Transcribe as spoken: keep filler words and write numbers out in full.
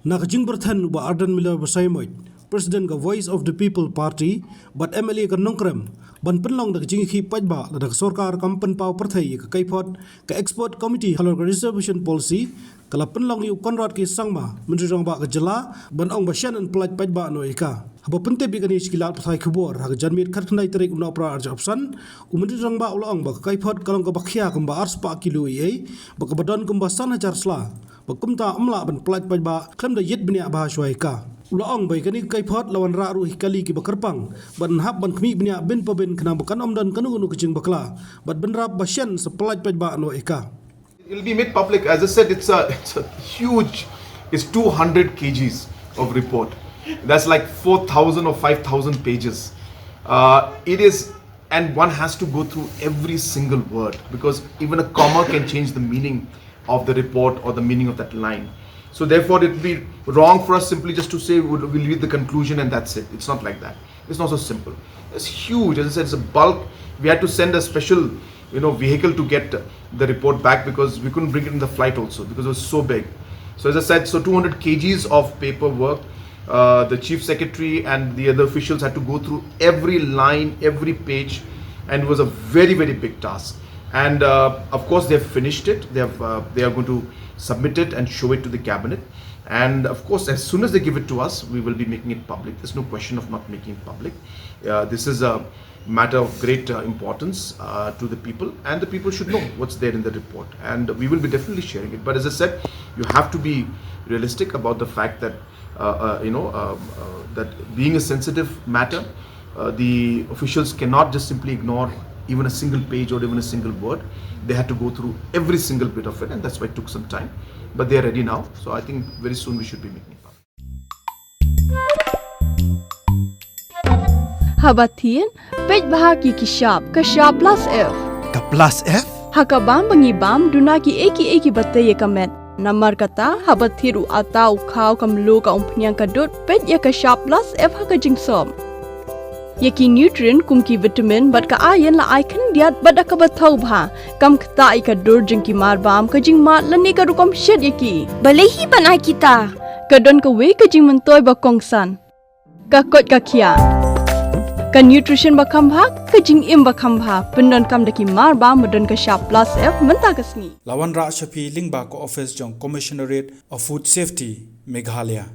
Na ka jingpyrthen u Bah Ardent Miller Basaiawmoit, President ka Voice of the People Party, bad M L A ka Nongkrem, ban pynlong da ka jingïakhih paidbah lada ka sorkar kam pynpaw pyrthei ïa ka kaiphod ka Expert Committee halor ka Reservation Policy, ka la pynlong ïa u Conrad K Sangma, Myntri Rangbah ka jylla, ban ong ba shen yn pyllait paidbah noh ïa ka. Haba pyntip ïa kane sha ki lad pathai khubor ha ka janmiet khatkhyndai tarik u Nohprah arhajar arphew san, u Myntri Rangbah u la ong ba ka kaiphod ka long kaba khia kumba arspah kilo eiei, ba kaba don kumba san hajar sla, ba kumta ym lah ban pyllait paidbah khlem da ïit bniah bha shuwa ïa ka. U la ong ba ïa kane ka kaiphod la wanrah ruh ïa ki kali kiba kyrpang, bad yn hap ban khmih bniah bin pa bin khnang ba kan ym don kano kano ka jingbakla, bad bynrap ba shen sa pyllait paidbah noh ïa ka. It'll be made public. As I said, it's a, it's a huge, it's two hundred kgs of report. That's like four thousand or five thousand pages. Uh, it is, and one has to go through every single word, because even a comma can change the meaning of the report or the meaning of that line. So therefore, it'd be wrong for us simply just to say we'll, we'll read the conclusion and that's it. It's not like that. It's not so simple. It's huge. As I said, it's a bulk. We had to send a special, you know, vehicle to get the report back, because we couldn't bring it in the flight also, because it was so big. So as I said, so two hundred kgs of paperwork. Uh, the chief secretary and the other officials had to go through every line, every page, and it was a very, very big task. And uh, of course, they have finished it. They have, uh, they are going to submit it and show it to the cabinet. And of course, as soon as they give it to us, we will be making it public. There's no question of not making it public. Uh, this is a matter of great uh, importance uh, to the people, and the people should know what's there in the report. And we will be definitely sharing it. But as I said, you have to be realistic about the fact that uh, uh, you know um, uh, that being a sensitive matter, uh, the officials cannot just simply ignore even a single page or even a single word. They had to go through every single bit of it, and that's why it took some time. But they are ready now, so I think very soon we should be making it public. Haba thied, peit bha ki ki shap, ka shap plus F. Ka plus F? Ha ka bam ba ngi bam, duna ki ei ki ei kiba tei ïa ka met. Namar kata, haba thied u atta, u khaw, ka mluh, ka umphniang, ka dud, peit ïa ka shap plus F ha ka jingsop. Ïa ki nutrient kum ki vitamin bad ka iron la ai khyndiat bad da kaba thaw bha. Kam ktah ïa ka dur jong ki mar bam, ka jingmad lane ka rukom shet ïa ki. Balei hi ban ai kita? Ka don kawei ka jingmyntoi ba kongsan. Ka koit ka khiah. Ka nutrition ba kham bha, ka jingim ba kham bha. Pyndonkam da ki mar bam ba don ka shap plus F mynta ka sngi. La wanrah sha phi lyngba ka office jong Commissionerate of Food Safety, Meghalaya.